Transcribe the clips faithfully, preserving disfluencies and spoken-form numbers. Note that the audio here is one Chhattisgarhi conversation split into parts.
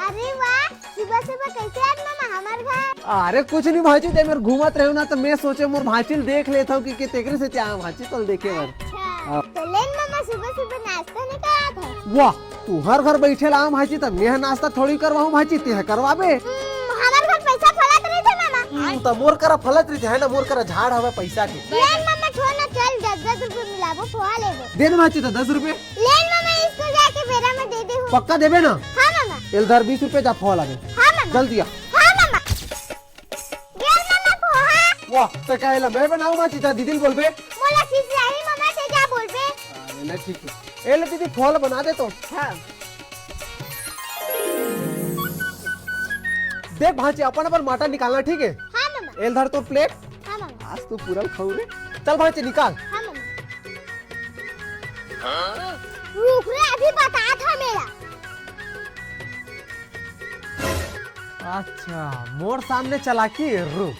अरे वाह, सुबह सुबह कैसे आज मामा हमर घर? अरे कुछ नहीं भांची, ते मेर घूमत रहेव ना, त मैं सोचे मोर भांची ल देख लेथव कि, कि तेकरे से ते आय भांची, तोल देखे बर। अच्छा, हाँ। त लेन मामा, सुबह सुबह नाश्ता नहीं करात हस? वाह, तुंहर घर बइठे ल आय भांची, त मैं नाश्ता थोड़ी करवाहूं भांची, ते करवाबे। हम्म, हमर घर पैसा फलत रहिथे मामा। हम्म, त मोर करा फलत रहिथे, है ना, मोर करा झाड़ हवय पैसा के। लेन मामा, छोड़ ना, चल दस दस रुपये मिलाबो, पोहा लेबो। दे ना भांची, त दस रुपये। लेन मामा, स्कूल जाके बेरा में दे देहूं। पक्का देबे ना? हाँ मामा। एल धर बीस रुपये, जा पोहा लाबे। हाँ मामा। जल्दी आ। हाँ मामा। लेन मामा, पोहा। वाह, त का एला मैं बनाऊं भांची, त दीदी ल बोलबे? मोला खिसियाही मामा, ते जा बोलबे। हाँ, ना ठीक है। एले दीदी, पोहा बना दे तो। हाँ। देख भांची, अपन अपन माटा निकालना, ठीक है? हाँ मामा। एल धर तोर प्लेट। हाँ मामा। आज तो पूरा खाऊ रे। चल भांची, निकाल। हाँ मामा। रुक रे, अभी बतात हंव मैं एला। अच्छा, मोर सामने चालाकी, रुक।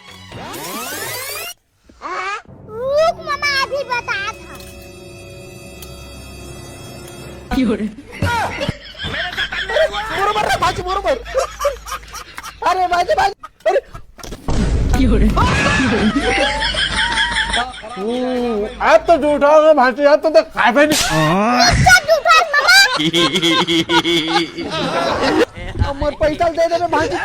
रुक मामा, अभी बतात हंव। बरोबर रे, भांची, बरोबर। अरे भांची, भांची, अरे। हम्म, आज तो झूठा हूँ भांची, आज तो देख खाबे नहीं। अच्छा, झूठा है मामा। अब मोर पैसा दे दे रे भांची।